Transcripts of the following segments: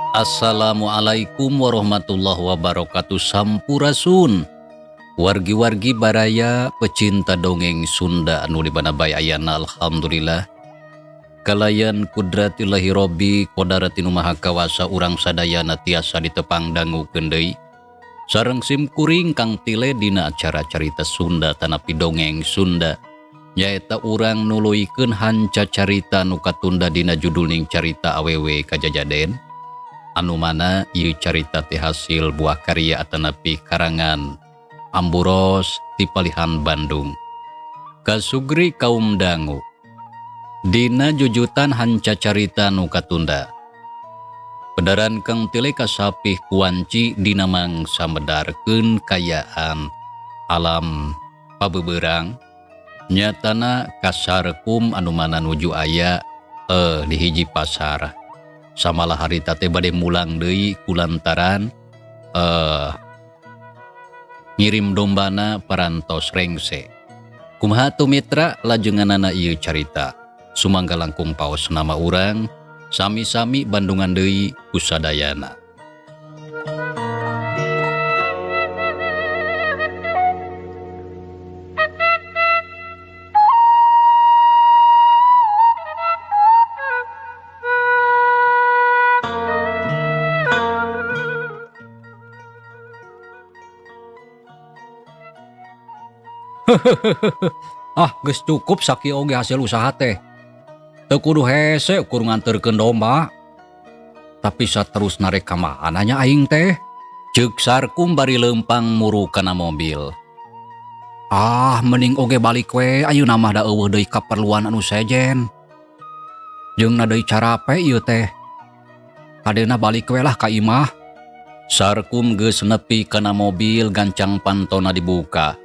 Assalamualaikum warahmatullahi wabarakatuh. Sampurasun wargi-wargi baraya pecinta dongeng Sunda anu di mana bae ayana. Alhamdulillah kalayan kudratillahi robbi qadarati nu maha kawasa urang sadayana tiasa ditepang dangukeun deui sareng sim kuring Kang Tile dina acara carita Sunda tanapi dongeng Sunda, nyaeta urang nuluykeun hanca carita nu katunda dina judulning carita awewe kajajaden, anu mana ieu carita teh hasil buah karya atanapi karangan Amburos ti palihan Bandung. Kasugri kaum dangu dina jujutan hanca carita nu katunda. Bedaran Kang Tile kasapih kuanci dina mangsa medarkeun kayaan alam pabeberang, nyatana kasarkum anu mana nuju aya di hiji pasar. Samalah harita teh bade mulang deui kulantaran ngirim dombana parantos rengse. Kumaha tu mitra lajenganana ieu carita? Sumangga langkung paos nama urang, sami-sami bandungan deui kusadayana. Ah, geus cukup sakieu oge hasil usaha teh. Teu kudu hese ukur nganterkeun domba. Tapi saterusna rek ka mana nya aing teh? Ceuk Sarkum bari leumpang muru kana mobil. Ah, mending oge balik we ayeuna mah da eueuh deui kaperluan anu sejen. Jeung na deui carape ieu teh. Kadena balik we lah ka imah. Sarkum geus nepi kana mobil gancang pantona dibuka.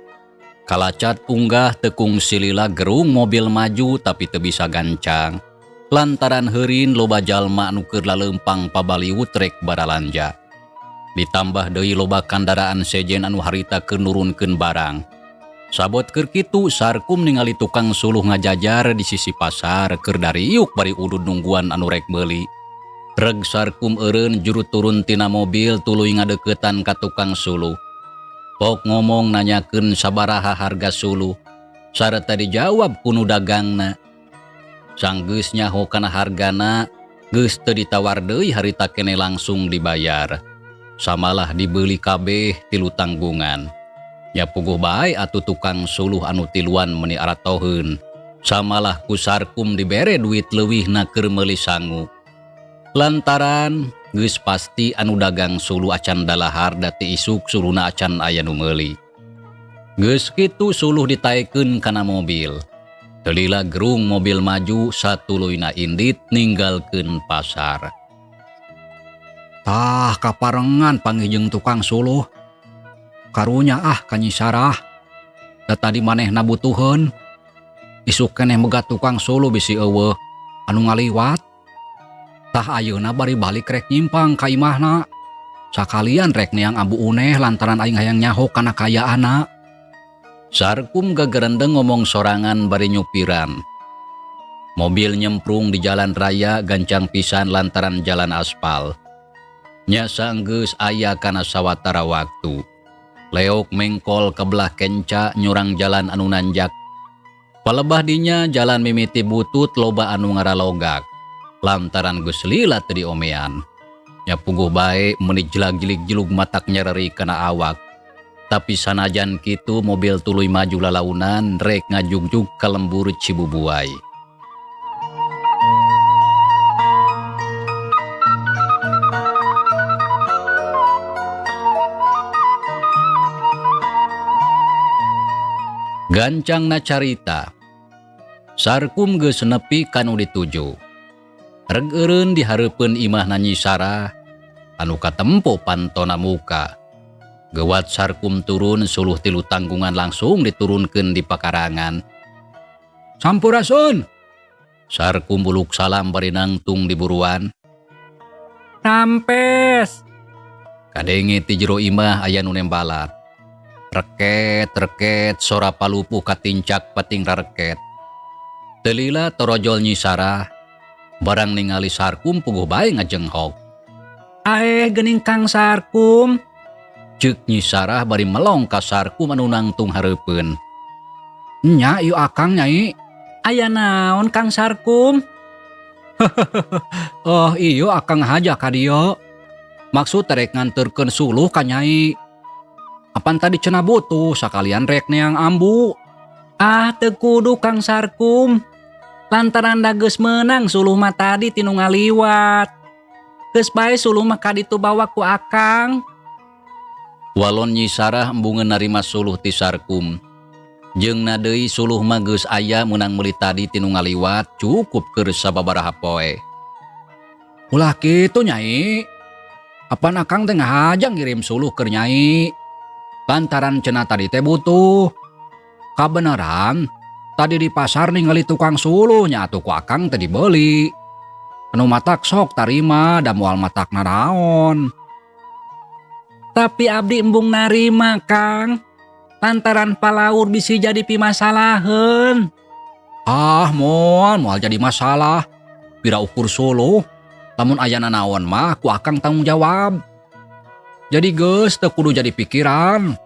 Kalacat unggah tekung silila gerung mobil maju tapi teu bisa gancang. Lantaran heurin loba jalma anu keur laleumpang pabaliut rek baralanja. Ditambah deui loba kandaraan sejen anu harita keur nurunkeun barang. Sabot keur kitu Sarkum ningali tukang suluh ngajajar di sisi pasar keur dariuk bari udud nungguan anu rek meuli. Reg Sarkum eureun juru turun tina mobil tuluy ngadeukeutan ka tukang suluh. Pok ngomong nanyakeun sabaraha harga suluh, sarta dijawab ku nu dagangna. Sanggeus nyaho kana hargana, geus teu ditawar deui harita kene langsung dibayar. Samalah dibeli kabeh tilu tanggungan. Nya puguh bae atuh tukang suluh anu tiluan meuni aratoheun. Samalah ku Sarkum dibere duit leuwihna keur meuli sangu. Lantaran geus pasti anu dagang suluh acan dalahar da ti isuk suluhna acan aya nu meuli. Geus kitu suluh ditaekeun kana mobil. Teu lila gerung mobil maju satuluyna indit ninggalkeun pasar. Tah kaparengan panggih jeung tukang suluh. Karunya ah ka Nyi Sarah. Da tadi manehna butuheun. Isuk keneh megat tukang suluh bisi eueuh anu ngaliwat. Tah ayeuna bari balik rek nyimpang ka imahna. Sakalian rek neang Ambu Uneh lantaran aing hayang nyaho kana kayaanna. Sarkum gagerendeng ngomong sorangan bari nyupiran. Mobil nyemprung di jalan raya gancang pisan lantaran jalan aspal. Nya sanggeus aya kana sawatara waktu. Leok mengkol ke belah kenca nyurang jalan anu nanjak. Palebah dinya jalan mimiti butut loba anu ngaralogak. Lantaran geus lila teu diomean. Nya puguh bae meuni jelag-jelig-jelug matak nyereri kana awak. Tapi sanajan kitu mobil tuluy maju lalaunan rek ngajugjug ka lembur Cibubuai. Gancangna carita. Sarkum geus nepi ka nu dituju. Reg eureun di hareupeun imahna Nyi Sarah anu katempo pantona muka. Gewat Sarkum turun suluh tilu tanggungan langsung diturunkeun di pakarangan. Sampurasun. Sarkum buluk salam bari nangtung di buruan. Rampes. Kadenge ti jero imah aya nu nembalan. Reket reket sora palupuh katincak pating rareket. Telila torojol Nyi Sarah barang ningali Sarkum puguh bae ngajenghok. Aeh geuning Kang Sarkum. Ceuk Nyi Sarah bari melong ka Sarkum anu nangtung hareupeun. Nya ieu akang Nyai. Aya naon Kang Sarkum? Oh iyo akang haja ka dieu. Maksud rek nganterkeun suluh ka Nyai. Apan tadi cenah butuh sakalian rek neang ambu. Ah teu kudu Kang Sarkum. Lantaran da geus meunang suluh mah tadi tinu ngaliwat. Geus bae suluh mah ka ditu bawa ku akang. Walon Nyi Sarah embungeun narima suluh ti Sarkum. Jeung na deui suluh mah geus aya meunang meuli tadi tinu ngaliwat cukup keur sababaraha poe. Ulah kitu Nyai. Apan akang teh ngahaja ngirim suluh keur Nyai. Lantaran cenah tadi teh butuh. Kabeneran tadi di pasar ningali tukang suluh nya atuh ku akang teh dibeli. Anu matak sok tarima da moal matak naraon. Tapi abdi embung narima Kang. Lantaran palaur bisi jadi pimasalaheun. Ah moal moal jadi masalah. Pira ukur suluh. Lamun aya nanaon mah ku akang tanggung jawab. Jadi geus teu kudu jadi pikiran.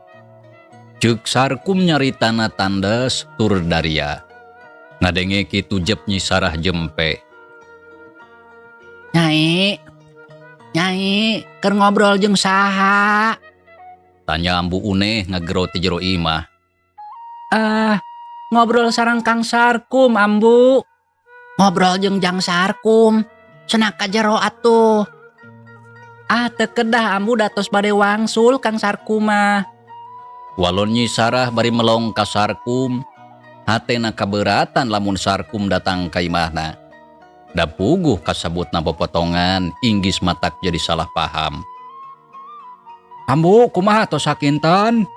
Ceuk Sarkum nyaritana tandes tur daria. Ngadenge kitu jep Nyi Sarah jempe. Nyai, Nyai, keur ngobrol jeung saha? Tanya Ambu Uneh ngagero ti jero imah. Ah, ngobrol sareng Kang Sarkum, Ambu. Ngobrol jeung Jang Sarkum. Cenah ka jero atuh. Ah, teu kedah Ambu datos bade wangsul Kang Sarkum mah. Walon Nyi Sarah bari melong ka Sarkum. Hatena kaberatan lamun Sarkum datang ka imahna. Da puguh kasebutna popotongan inggis matak jadi salah paham. Ambu kumaha tos sakinten?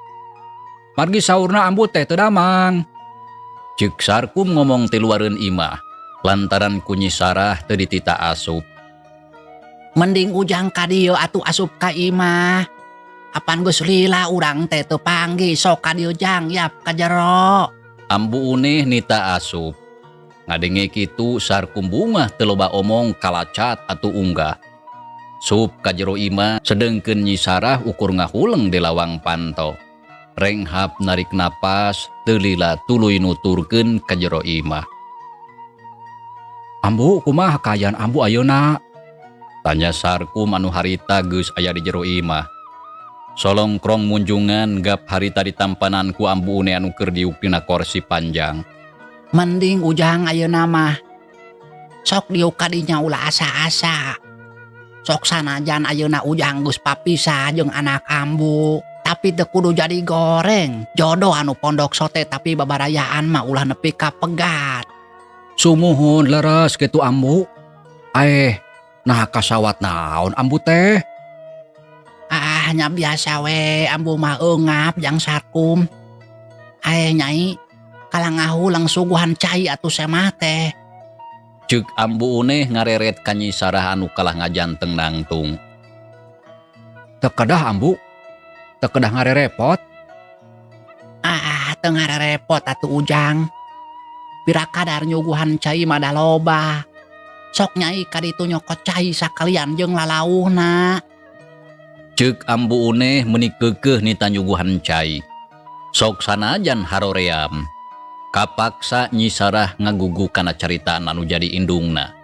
Margi saurna ambu teh teu damang. Ceuk Sarkum ngomong ti luareun imah lantaran ku Nyi Sarah teu ditita asup. Mending ujang ka dieu atuh asup ka imah. Apan geus lila urang teh teu panggih sok ka dieu jang yap ka jero. Ambu Uneh nita asup. Ngadenge kitu Sarkum bungah teu loba omong kalacat atuh unggah. Sup ka jero imah sedengkeun Nyi Sarah ukur ngahuleng di lawang panto. Renghap narik napas teu lila tuluy nuturkeun ka jero imah. Ambu kumaha kaayaan ambu ayeuna? Tanya Sarkum anu harita geus aya di jero imah. Solongkrong munjungan gap harita ditampanan ku Ambu Uneh anu keur diuk dina korsi panjang. Mending ujang ayeuna mah. Sok diuk ka dinya ulah asa-asa. Sok sanajan ayeuna ujang geus papisah jeung anak ambu, tapi teu kudu jadi goreng. Jodoh anu pondok sote tapi babarayaan mah ulah nepi ka pegat. Sumuhun leres kitu ambu. Aeh, nah kasawat naon ambu teh? Ah, nya biasa we ambu mah eungap jang Sarkum. Aeh Nyai, kalah ngahuleng suguhan cai atuh semah teh. Ceuk Ambu Uneh ngareret ka Nyi Sarah anu kalah ngajanteng nangtung. Teu kedah ambu, teu kedah ngarerepot. Ah, teu ngarerepot atuh ujang. Pira kadar nyuguhan cai mah da loba. Sok Nyai ka ditu nyokot cai sakalian jeung lalauhna. Ceuk Ambu Uneh meuni keukeuh nita nyuguhan cai. Sok sanajan haroream. Kapaksa Nyi Sarah ngagugu kana caritaan anu jadi indungna.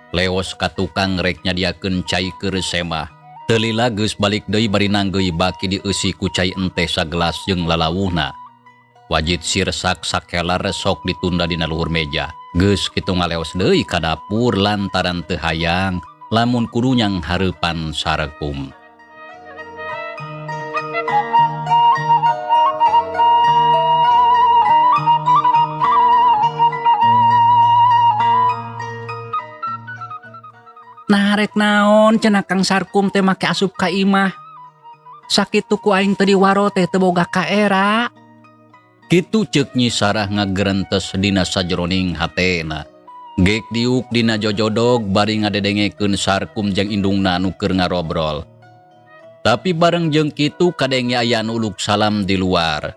Leos ka tukang rek nyadiakeun cai keur semah. Teu lila geus balik deui bari nanggeui baki dieusi ku cai enteh sagelas jeung lalawuhna. Wajit sirsak sakelar sok ditunda dina luhur meja. Geus kitu ngaleos deui ka dapur lantaran teu hayang lamun kudu nyang hareupan Sarkum. Nah rek naon cenah Kang Sarkum teh make asup ka imah. Sakitu ku aing teu diwaro teh teu boga kaera. Kitu ceuk Nyi Sarah ngagerentes dina sajeroning hatena. Gek diuk dina jojodog bari ngadedengekeun Sarkum jeung indungna anu keur ngarobrol. Tapi bareng jeung kitu kadenge aya anu uluk salam di luar.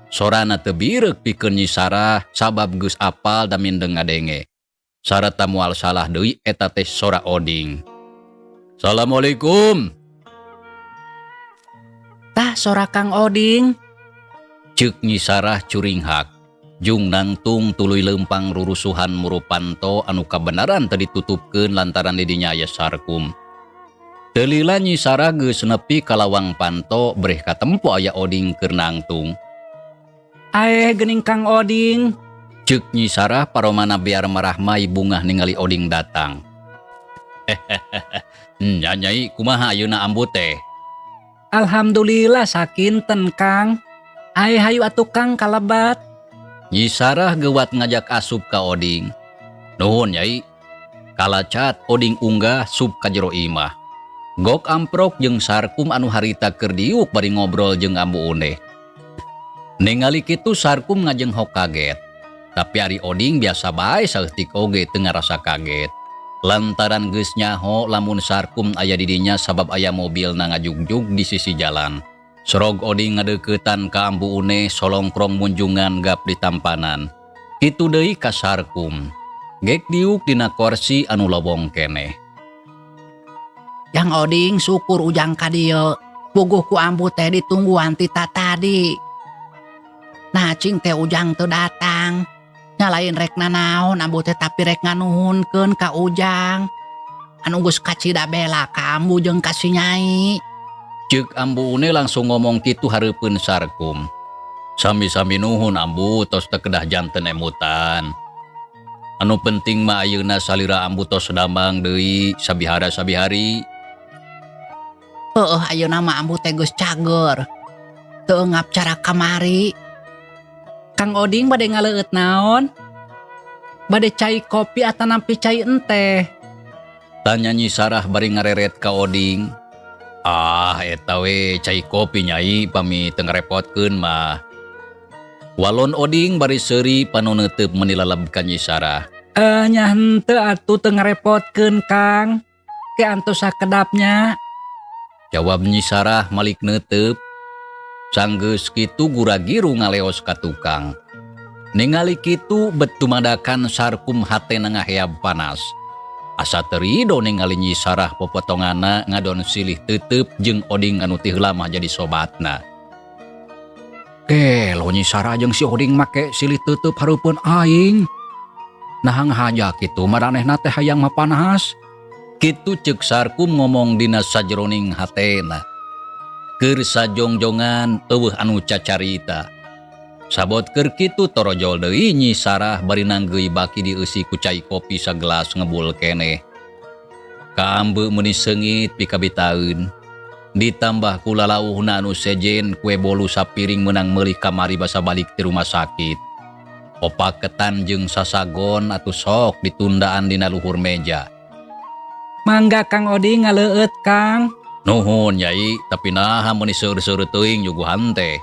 Sorana teu bireuk pikeun Nyi Sarah sabab geus apal da mindeng ngadenge. Sarata moal salah deui eta teh sora Oding. Assalamualaikum. Tah, sora Kang Oding. Cek Nyi Sarah curinghak. Jung nangtung tuluy leumpang rurusuhan muru panto anu kabenaran teu ditutupkeun lantaran di dinya aya Sarkum. Teu lila Nyi Sarah geus nepi ka lawang panto breh katempo aya Oding keur nangtung. Aeh, geuning Kang Oding. Cek Nyi Sarah paromana biar marahmai bungah ningali Oding datang. Nya, Nyai, kumaha ayeuna ambu teh? Alhamdulillah sakinten, Kang. Aeh, hayu atuh, Kang, kalebat. Nyi Sarah gewat ngajak asup ka Oding. Nuhun, Nyai. Kalacat Oding unggah sup ka jero imah. Gok amprok jeung Sarkum anu harita keur diuk bari ngobrol jeung Ambu Uneh. Ningali kitu Sarkum ngajenghok kaget. Tapi ari Oding biasa bae, saeutik oge teu ngarasa kaget. Lantaran geus nyaho lamun Sarkum aya di dinya sabab aya mobilna ngajugjug di sisi jalan. Sorog Oding ngadeuketan ka Ambu Uneh, solongkrong munjungan gap di tampanan. Kitu deui ka Sarkum. Gek diuk dina korsi anu lowong keneh. Jang Oding, syukur ujang ka dieu. Puguh ku ambu teh ditungguan ti tadi. Nah, cing teh ujang teu datang. Nya lain rek nanaon ambu teh, tapi rek nganuhunkeun ka ujang. Anu geus kacida bela ka ambu jeung ka si Nyai. Ceuk Ambu Une langsung ngomong kitu hareupeun Sarkum. Sami-sami nuhun, Ambu, tos teu kedah janten emutan. Anu penting mah ayeuna salira ambu tos damang deui sabihara sabihari. Heueuh, ayeuna mah ambu teh geus cager. Teu eungap cara kamari. Kang Oding bade ngaleueut naon? Bade cai kopi atanapi cai enteh? Tanya Nyi Sarah bari ngareret ka Oding. Ah, eta we cai kopi, Nyai, pami teu ngarepotkeun mah. Walon Oding bari seuri panon neuteub meuni laleb ka Nyi Sarah. Eh, nya henteu atuh, teu ngarepotkeun, Kang. Ke antos sakedap nya. Jawab Nyi Sarah malik neuteub. Sanggeus kitu gura-giru ngaleos ka tukang. Ningali kitu bet tumadakan Sarkum hatena ngaheab panas. Asa teu rido ningali Nyi Sarah popotonganna ngadon silih teuteup jeung Oding anu ti heula mah jadi sobatna. Gelo Nyi Sarah jeung si Oding make silih teuteup hareupeun aing. Naha ngahaja kitu maranehna teh hayang mapanas. Kitu ceuk Sarkum ngomong dina sajeroning hatena. Keur sajongjongan euweuh anu cacarita. Sabot keur kitu torojol deui Nyi Sarah bari nanggeui baki dieusi ku cai kopi sagelas ngebul keneh. Kaambe meuni seungit pikabitaeun. Ditambah ku lalauhna anu sejen, kue bolu sapiring meunang meuli kamari basa balik ti rumah sakit. Opaketan jeung sasagon atuh sok ditundaan dina luhur meja. Mangga, Kang Oding, ngaleueut, Kang. Nuhun, Nyai, tapi naha meuni seueur-seueur teuing nyuguhan teh?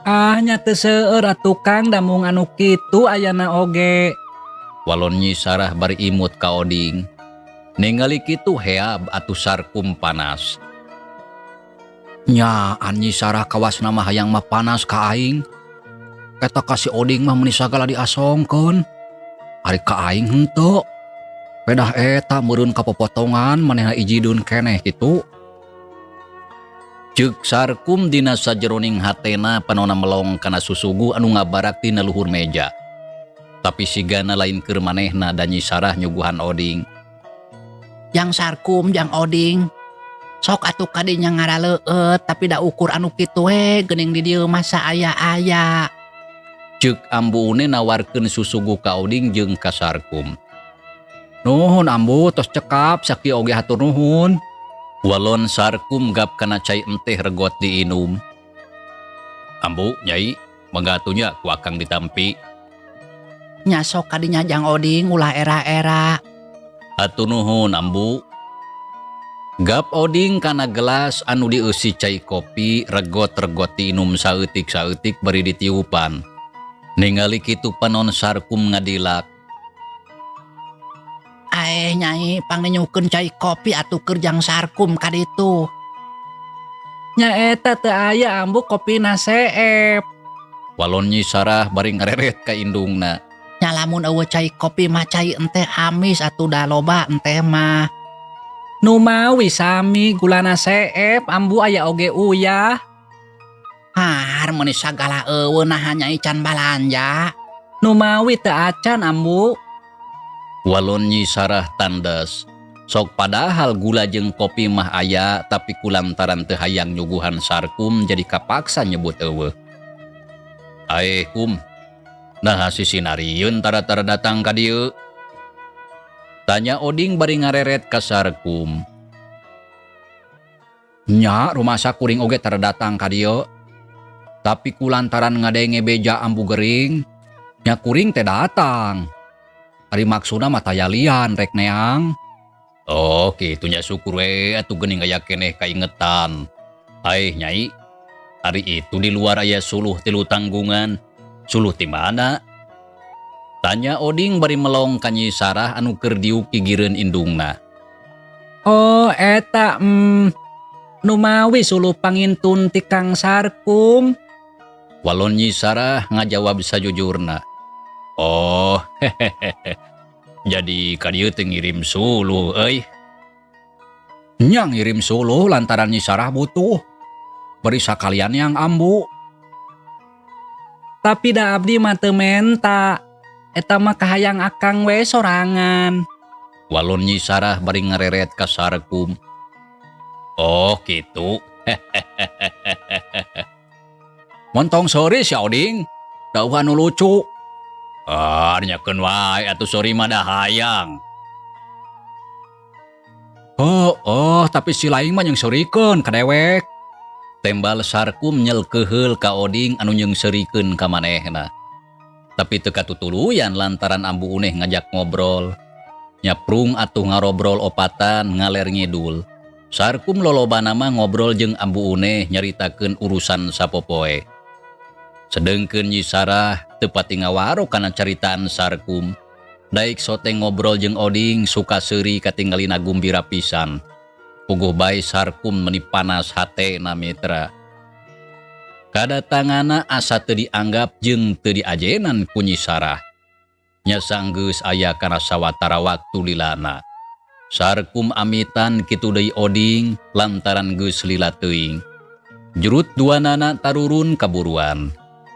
Ah, nya teu seueur atuh, Kang, da mung anu kitu ayana oge. Walon Nyi Sarah bari imut ka Oding. Ningali kitu heab atuh Sarkum panas. Nyaan Nyi Sarah kawasna mah hayang mapanas ka aing. Eta ka si Oding mah meuni sagala diasongkeun. Ari ka aing henteu. Pedah eta meureun kapopotongan manehna ijideun keneh kitu. Ceuk Sarkum dina sajeroning hatena, panona melong kana susugu anu ngabarak dina luhur meja. Tapi sigana lain keur manehna da Nyi Sarah nyuguhan Oding. Jang Sarkum, Jang Oding. Sok atuh kadinya ngaraleueut, tapi da ukur anu kitu we geuning di dieu mah saaya-aya. Ceuk Ambu Une nawarkeun susugu ka Oding jeung ka Sarkum. Nuhun, Ambu, tos cekap sakieu oge hatur nuhun. Walon Sarkum gap kana cai enteh regot diinum. Ambu, Nyai, mangga atuh nya ku akang ditampi. Nya sok kadinya, Jang Oding, ulah era-era. Hatur nuhun, Ambu. Gap Oding kana gelas anu dieusi cai kopi regot-regot diinum saeutik-saeutik bari ditiupan. Ningali kitu panon Sarkum ngadilak. Aeh, Nyai, pangnyukeun cai kopi atuh keur Jang Sarkum kaditu. Nya eta teu aya, Ambu, kopina seep. Walon Nyi Sarah bari ngareret ka indungna. Nya lamun euweuh cai kopi mah cai enteh amis atuh, da loba enteh mah. Numawi sami gulana seep ambu aya oge uyah. Har meuni sagala eueuh naha Nyai can balanja. Numawi teu acan ambu. Walon Nyi Sarah tandas. Sok padahal gula jeung kopi mah aya, tapi kulantaran teu hayang nyuguhan Sarkum jadi kapaksa nyebut eueuh. Aeh kum, naha sisinarieun tara-tara datang ka dieu? Tanya Oding bari ngareret ka Sarkum. Nya rumasa kuring oge tara datang ka dieu. Tapi kulantaran ngadenge beja ambu gering, nya kuring teh datang. Ari maksudna mah tayalian rek neang. Oh, kitu nya syukur we atuh geuning aya keneh kaingetan. Aeh Nyai, ari itu di luar aya suluh tilu tanggungan. Suluh ti mana? Tanya Oding bari melong ka Nyi Sarah anu keur diuk gigireun indungna. Oh, eta numawi suluh pangintun ti Kang Sarkum. Walon Nyi Sarah ngajawab sajujurna. Oh, hehehe. Jadi ka dieu teh ngirim suluh euy. Nya ngirim suluh lantaran Nyi Sarah butuh. Beri sakalian yang ambu. Tapi da abdi mah teu menta. Eta mah kahayang akang we sorangan. Walon Nyi Sarah bari ngareret ka Sarkum. Oh, kitu. Montong sore si Oding. Dauhan nu lucu. Ah, nyakeun wae atuh sori mah da hayang. Oh, oh, tapi si lain mah nyeungseurikeun ka dewek. Tembal Sarkum nyelkeheul ka Oding anu nyeungseurikeun ka manehna. Tapi teu katutuluyan lantaran Ambu Uneh ngajak ngobrol. Nyaprung atuh ngarobrol opatan ngaler ngidul. Sarkum lolobana mah ngobrol jeung Ambu Uneh nyaritakeun urusan sapopoe. Sedengkeun Nyi Sarah teu pati ngawaro kana caritaan Sarkum. Daik sote ngobrol jeung Oding suka seuri katinggalina gumbira pisan. Puguh bae Sarkum meni panas hatena mitra. Kadatanganna asa teu dianggap jeung teu diajenan ku Nyi Sarah. Nya sanggeus aya kana sawatara waktu lilana. Sarkum amitan kitu deui Oding lantaran geus lila teuing. Jurut duanana tarurun kaburuan.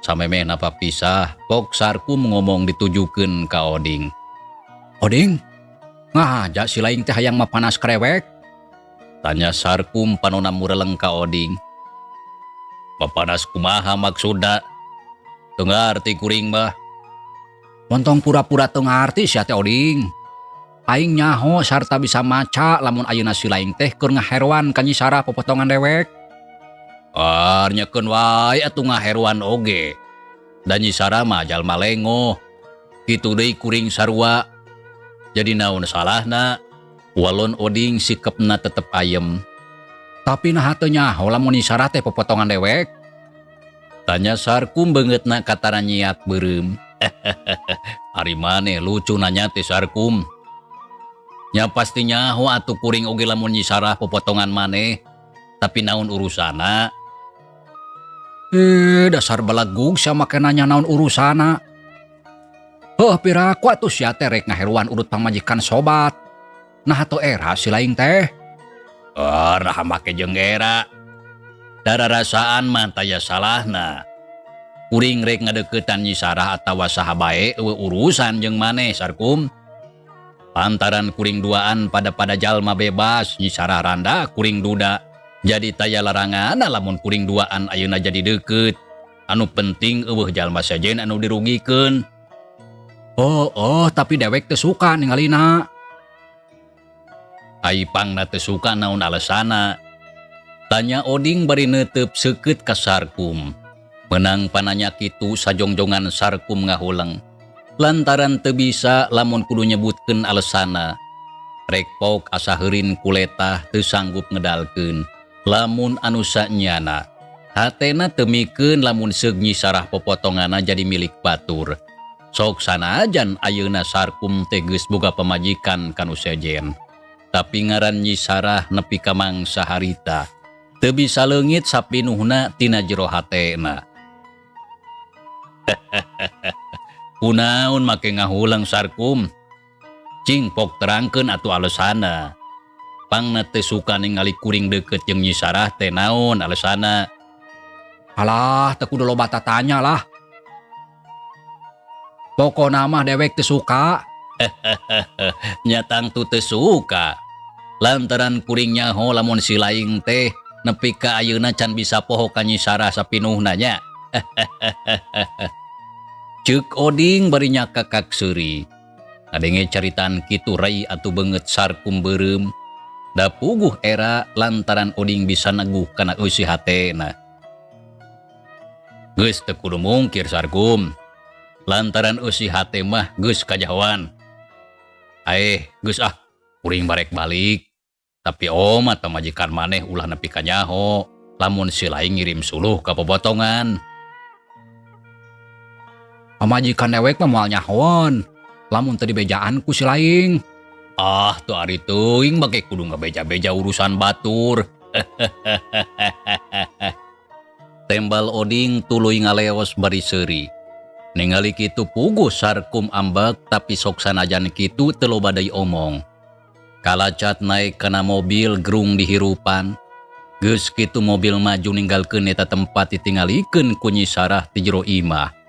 Samemehna papisah, pok Sarkum ngomong ditujukeun ka Oding. Oding, ngahaja si laing teh hayang mapanas krewek? Tanya Sarkum panona mureleng ka Oding. Mapanas kumaha maksudna? Teu ngarti kuring mah. Montong pura-pura teu ngarti sia teh Oding. Aing nyaho sarta bisa maca lamun ayeuna si laing teh keur ngaheroan ka Nyi Sarah popotongan dewek. Ah, nyekeun wae atuh ngaheroan oge. Da Nyi Sarah mah jalma lengoh. Kitu deui kuring sarua. Jadi naon salahna? Walon Oding sikepna tetep ayem. Tapi naha teu nyaho lamun Nyi Sarah teh popotongan dewek? Tanya Sarkum beungeutna katara nyiak beureum. Ari maneh lucu nanya teh Sarkum. Nya pasti nyaho atuh kuring oge lamun Nyi Sarah popotongan maneh. Tapi naon urusana? Dasar belegug sia make nanya naon urusana. Heuh piraku atuh sia teh rek ngaheruan urut pamajikan sobat. Nah atuh era si laing teh. Ah, nah make jeung era. Dararasaan mah taya salahna. Kuring rek ngadeukeutan Nyi Sarah atawa saha bae eueuh urusan jeung maneh Sarkum. Pantaran kuring duaan pada-pada jalma bebas Nyi Sarah randa kuring duda. Jadi taya larangan lamun kuring duaan ayeuna jadi deukeut. Anu penting eueuh jalma sejen anu dirugikeun. Oh, oh, tapi dewek teu suka ningalina. Ai pangna teu suka naon alesana? Tanya Oding bari neuteup seukeut ka Sarkum. Menang pananya kitu sajongjongan Sarkum ngahuleng. Lantaran teu bisa lamun kudu nyebutkeun alesana. Rek pok asa heurin kuletah teu sanggup ngedalkeun. Lamun anu sanyana, hatena teu mikeun lamun seug Nyi Sarah popotongana jadi milik batur. Sok sanajan ayeuna Sarkum teh geus boga pamajikan kanu sejen. Tapi ngaran Nyi Sarah nepi ka mangsa harita. Teu bisa leungit sapinuhna tina jero hatena. Kunaon make ngahuleng Sarkum? Cing pok terangkeun atuh alesana. Pangna teu suka ningali kuring deukeut jeung Nyi Sarah teh naon alesana? Alah, teu kudu loba tatanya lah. Pokona mah dewek teu suka. Nya tangtu teu suka. Lantaran kuring nyaho lamun si laing teh nepi ka ayeuna can bisa poho ka Nyi Sarah sapinuhna nya. Ceuk Oding bari nyakakak seuri. Ngadenge caritaan kitu rai atuh beungeut Sarkum beureum. Da puguh era lantaran Oding bisa neguh kana eusi hatena. Geus teu kudu mungkir Sarkum. Lantaran eusi hate mah geus kajahoan. Aeh, geus ah, kuring barek balik. Tapi omat pamajikan maneh ulah nepi ka nyaho lamun si laing ngirim suluh ka pobotongan. Pamajikan dewek mah moal nyahoan lamun teu dibejaan ku si laing. Ah, teu ari teuing bage kudu ngabeja-beja urusan batur. Tembal Oding tuluy ngaleos bari seuri. Ningali kitu puguh Sarkum ambek tapi sok sanajan kitu teu loba deui omong. Kalacat naik kana mobil gerung dihirupan. Geus kitu mobil maju ninggalkeun eta tempat ditingalikeun ku Nyi Sarah ti jero imah.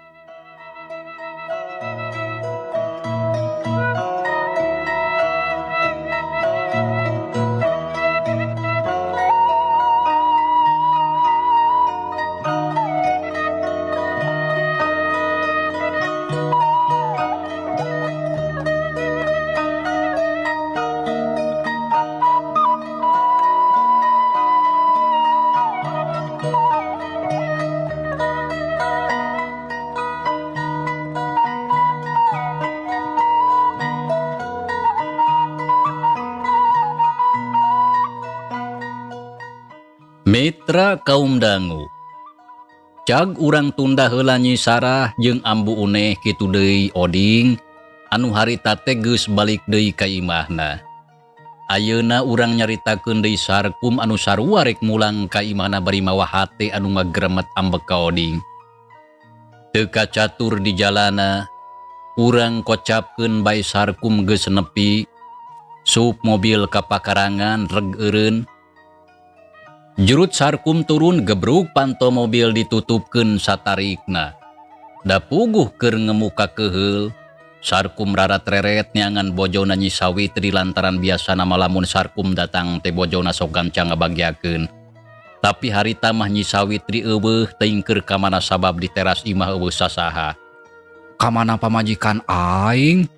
Mitra kaum dangu. Cag urang tunda heula Nyi Sarah jeung Ambu Uneh kitu deui Oding anu harita teh geus balik deui ka imahna. Ayeuna urang nyaritakeun deui Sarkum anu sarua rek mulang ka imahna bari mawa hate anu ngagremet ambek ka Oding. Teu kacatur di jalana, urang kocapkeun bae Sarkum geus nepi, sup mobil ka pakarangan reg eureun. Jurut Sarkum turun gebruk panto mobil ditutupkeun satarikna. Da puguh keur ngemuka keheul, Sarkum rarat-reret neangan bojona Nyi Sawitri lantaran biasana mah lamun Sarkum datang teh bojona sok gancang ngabagyakeun. Tapi harita mah Nyi Sawitri eueuh teuing keur ka mana sabab di teras imah eueuh sasaha. Ka mana pamajikan aing?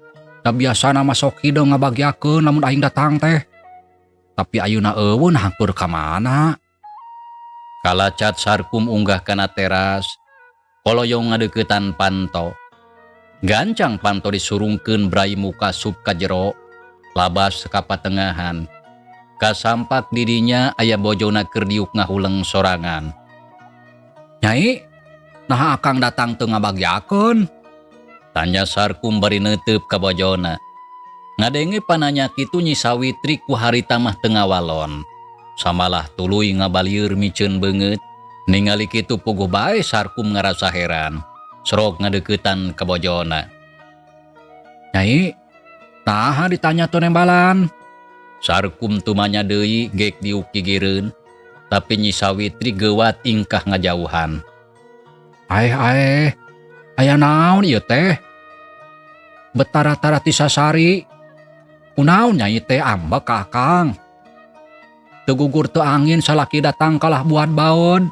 Da biasana mah sok hideung ngabagyakeun lamun aing datang teh. Tapi ayeuna eueuh nah keur ka mana? Kalacat Sarkum unggah kana teras, koloyong ngadeuketan panto. Gancang panto disurungkeun brai muka sup ka jero, labas ka patengahan. Kasampak didinya aya bojona keur diuk ngahuleng sorangan. Nyai, naha akang datang teu ngabagyakeun? Tanya Sarkum bari neuteup ka bojona. Ngadenge pananya kitu Nyi Sawitri ku harita mah teu ngawalon. Samalah tuluy ngabalieur miceun beungeut. Ningali kitu puguh bae Sarkum ngarasa heran. Serok ngadeuketan ka bojona. Nyai, naha ditanya teu nembalan? Sarkum tumanya deui gek diuk gigireun, tapi Nyi Sawitri geuwat ingkah ngajauhan. Aeh aeh, aya naon ieu teh? Betara-tara ti sasari. Kunaon nyai teh ambek ka akang? Teu gugur teu angin salaki datang kalah buat baon.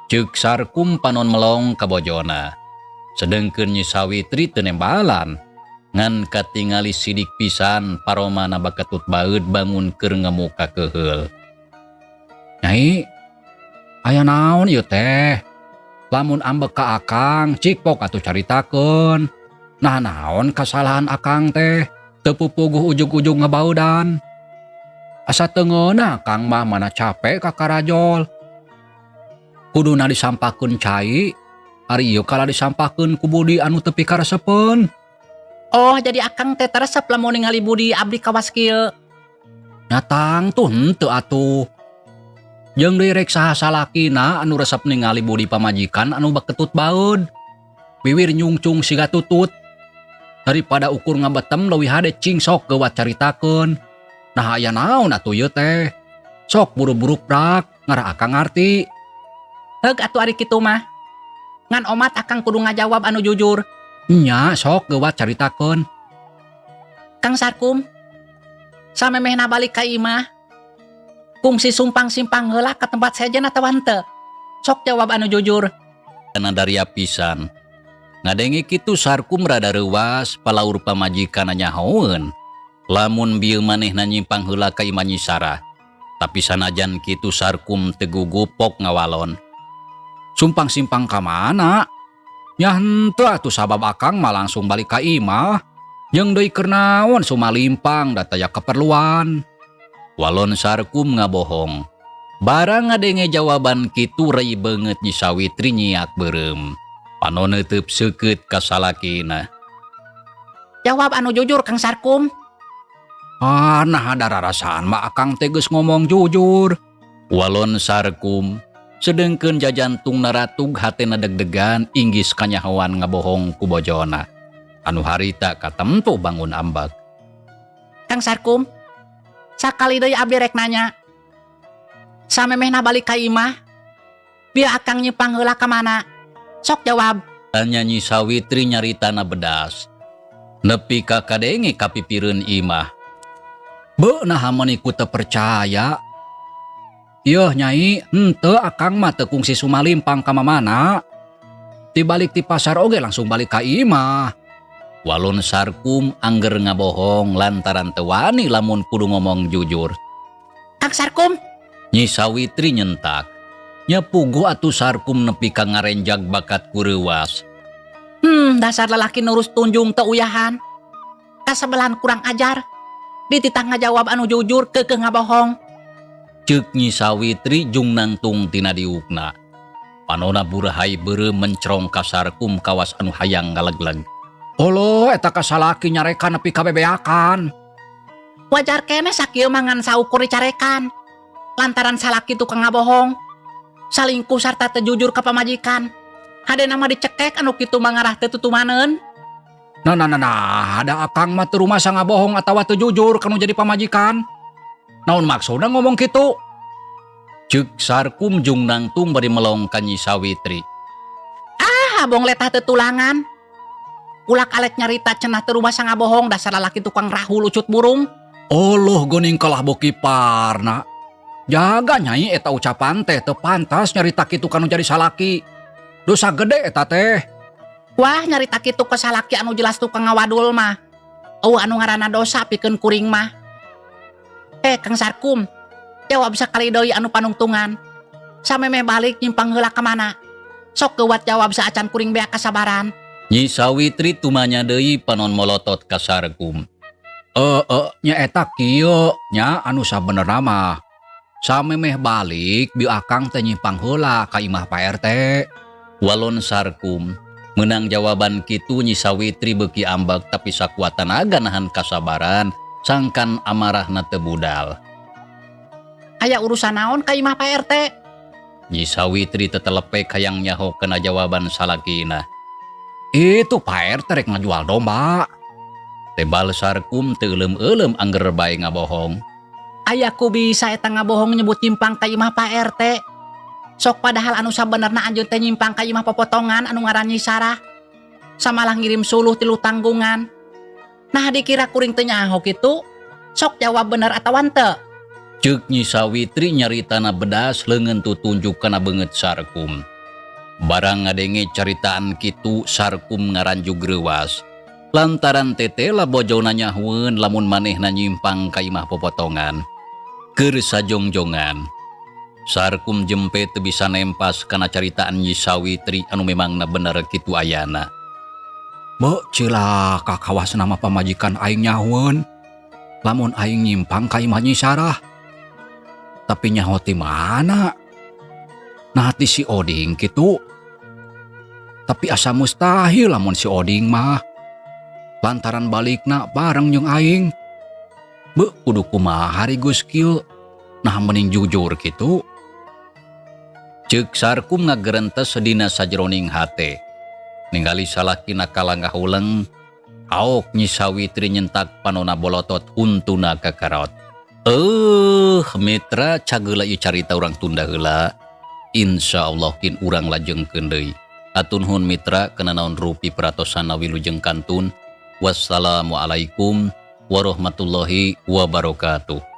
Ceuk Sarkum panon melong ka bojona. Sedengkeun Nyi Sawitri teu nembalan. Ngan katingali sidik pisan paromana baketut baeud bangun keur ngemuka keheul. Nyai, aya naon ieu teh? Lamun ambek ka akang, cik pok atuh caritakeun. Nah naon kasalahan akang teh? Teu pupuguh ujug-ujug ngebaudan. Asa teu ngeunah akang mah mana capek ka karajol. Kuduna disampakeun cai, ari ieu kalah disampakeun ku Budi anu teu pikaresepeun. Oh, jadi akang teh teresep lamun ningali Budi abdi kawas kieu. Nya tangtu henteu atuh. Jeung deui rek saha salakina anu resep ningali Budi pamajikan anu baketut baeud. Biwir nyungcung siga tutut. Daripada ukur ngabetem leuwih hade cing sok geuwat caritakeun. Nah aya naon atuh ieu teh? Sok buru-buru prak ngarah akang ngarti. Heug atuh ari kitu mah. Ngan omat akang kudu ngajawab anu jujur. Nya sok geuwat caritakeun. Kang Sarkum, samemehna balik ka imah, kungsi sumpang-simpang heula ka tempat sejen atawa henteu? Sok jawab anu jujur. Daria pisan. Ngadenge kitu Sarkum rada reuwas palaur pamajikan nyahoeun. Lamun bieu manehna nyimpang heula ka imah Nyi Sarah. Tapi sanajan kitu Sarkum teu gugupok ngawalon. Sumpang-simpang ka mana? Nya henteu atuh sabab akang mah langsung balik ka imah. Jeung deui keur naon sumalimpang da taya keperluan. Walon Sarkum ngabohong. Barang ngadenge jawaban kitu rai beungeut Nyi Sawitri nyiak beureum. Panon neuteub seukeut ka salakina. Jawab anu jujur, Kang Sarkum. Ah, nah ada rarasaan mah akang teh geus ngomong jujur. Walon Sarkum sedengkeun jajantung naratug hatena deg-degan inggis kanyahoan ngabohong ku bojona. Anu harita katemtu bangun ambak. Kang Sarkum, sakali deui abdi rek nanya. Samemehna balik ka imah, bieu akang nyimpang heula ka mana? Sok jawab. Tanya Nyi Sawitri nyaritana bedas. Nepi ka kadenge kapipireun imah. Beuh naha meuni ku teu percaya. Yeuh nyai, henteu akang mah teu kungsi sumalimpang ka mamana. Ti balik ti pasar oge langsung balik ka imah. Walon Sarkum angger ngabohong lantaran teu wani lamun kudu ngomong jujur. Kang Sarkum. Nyi Sawitri nyentak. Nya puguh atuh Sarkum nepi ka ngarenjag bakat ku reuwas. Dasar lelaki nurus tunjung teu uyahan. Kasebelan kurang ajar. Dititah ngajawab anu jujur keukeuh ngabohong. Ceuk Nyi Sawitri jung nangtung tina diukna. Panona burahai beureum mencrong ka Sarkum kawas anu hayang ngalegleg. Olo eta ka salaki nyarekan nepi ka bebeakan. Wajar keneh sakieu mah ngan saukur dicarekan. Lantaran salaki tukang ngabohong. Salingkuh sarta teu jujur ka pamajikan. Hadena mah dicekek anu kitu mah ngarah teu tutumaneun. Nah, nah, nah, nah, ada akang mah teu rumasa ngabohong atawa teu jujur kanu jadi pamajikan. Naon maksudna ngomong kitu? Ceuk Sarkum jung nangtung bari melong ka Nyi Sawitri. Ah, bong letah teu tulangan. Ulak alek nyarita cenah teu rumasa ngabohong dasar lalaki tukang rahul ucut burung. Oloh geuning kalah boki parna. Jaga nyai eta ucapan teh teu pantas nyarita kitu kanu jadi salaki. Dosa gede eta teh. Wah, nyarita kitu ke salaki anu jelas tukang ngawadul mah. Eueuh anu ngaranna dosa pikeun kuring mah. Kang Sarkum, jawab sakali deui anu panungtungan. Samemeh balik nyimpang heula ka mana? Sok geuwat jawab saacan kuring beak kasabaran. Nyi Sawitri tumanya deui panon molotot ka Sarkum. Nya eta kieu nya anu sabenerna mah. Samemeh balik bieu akang teh nyimpang heula ka imah Pak RT. Walon Sarkum menang jawaban kitu Nyi Sawitri beuki ambek tapi sakuat tanaga nahan kasabaran sangkan amarahna teu budal. Aya urusan naon ka imah Pak RT? Nyi Sawitri tetelepek hayang nyaho kana jawaban salakina. Itu Pak RT rek ngajual domba. Tebal Sarkum teu euleum-euleum angger bae ngabohong. Aya ku bisa eta ngabohong nyebut nyimpang ka imah Pak RT. Sok padahal anu sabenerna anjeun teh nyimpang ka imah popotongan anu ngaran Nyi Sarah. Samalah ngirim suluh tilu tanggungan. Nah dikira kuring teu nyaho kitu. Sok jawab bener atawa henteu? Ceuk Nyi Sawitri nyaritana bedas leungeun tutunjuk kana beungeut Sarkum. Barang ngadenge caritaan kitu Sarkum ngaranjug reuwas. Lantaran tetela bojona nyahueun lamun manehna nyimpang ka imah popotongan. Keur sajongjongan. Sarkum jempe teu bisa nempas kana caritaan Nyi Sawitri anu memangna bener kitu ayana. Beuh cilaka kawas nama pamajikan aing nyahueun. Lamun aing nyimpang ka imah Nyi Sarah. Tapi nyaho ti mana? Nah ti si Oding kitu. Tapi asa mustahil lamun si Oding mah. Lantaran balikna bareng jeung aing. Beuh kudu kumaha hari geus kieu. Nah mending jujur kitu. Ceuk Sarkum ngagerentes dina sajroning hate. Ningali salakina kalangah uleng, aok Nyi Sawitri nyentak panona bolotot huntuna kakarot. Eh, mitra, cageula ieu carita urang tunda heula. Insya Allah kin urang lajengkeun deui. Hatur nuhun, mitra, kana naon rupi perhatosana. Wilujeng kantun. Wassalamualaikum warahmatullahi wabarakatuh.